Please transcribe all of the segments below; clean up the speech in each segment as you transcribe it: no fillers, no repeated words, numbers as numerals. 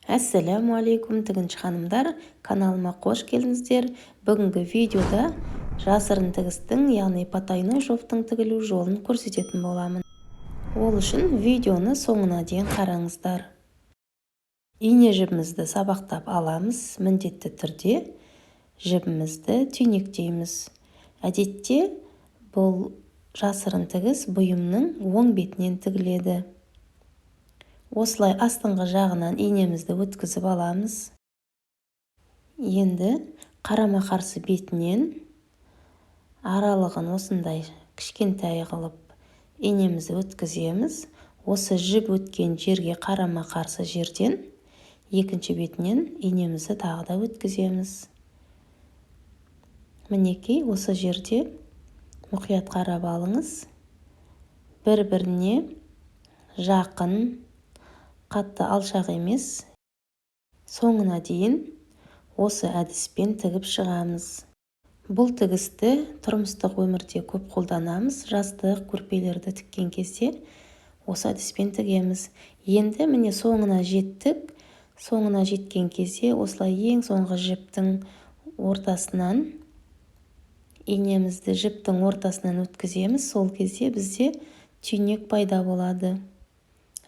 Әссәләмуғалейкум, тігінші ханымдар! Каналыма қош келдіңіздер! Бүгінгі видеода жасырын тігістің, яғни потайной шовтың тігілу жолын көрсететін боламын. Ол үшін видеоны соңына дейін қараңыздар. Ине жібімізді сабақтап аламыз. Міндетті түрде жібімізді түйнектейміз. Әдетте бұл жасырын тігіс бұйымның оң бетінен тігіледі. Осылай астыңғы жағынан инемізді өткізіп аламыз. Енді қарама-қарсы бетінен аралығын осындай кішкентай қылып инемізді өткіземіз. Осы жіп өткен жерге қарама-қарсы жерден, екінші бетінен инемізді тағы да өткіземіз. Мінекей, осы жерде мұқият қарап алыңыз. Бір-біріне жақын, қатты алшақ емес. Соңына дейін осы әдіспен тігіп шығамыз. Бұл тігісті тұрмыстық өмірде көп қолданамыз. Жастық, көрпелерді тіккен кезде осы әдіспен тігеміз. Енді, міне, соңына жеттік. Соңына жеткен кезде осылай ең соңғы жіптің ортасынан инемізді жіптің ортасынан өткіземіз. Сол кезде бізде түйнек пайда болады,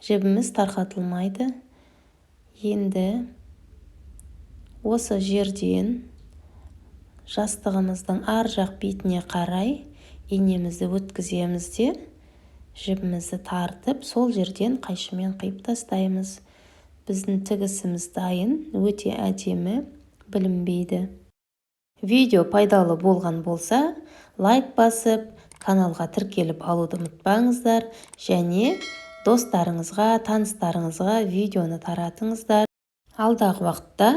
жібіміз тарқатылмайды. Енді осы жерден жастығымыздың ар жақ бетіне қарай инемізді өткіземіз де, жібімізді тартып, сол жерден қайшымен қиып тастаймыз. Біздің тігісіміз дайын, өте әдемі, білінбейді. Видео пайдалы болған болса, лайк басып, каналға тіркеліп алуды ұмытпаңыздар және достарыңызға, таныстарыңызға видеоны таратыңыздар. Алдағы уақытта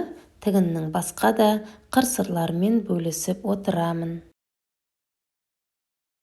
тігіннің басқа да қыр-сырларымен бөлісіп отырамын.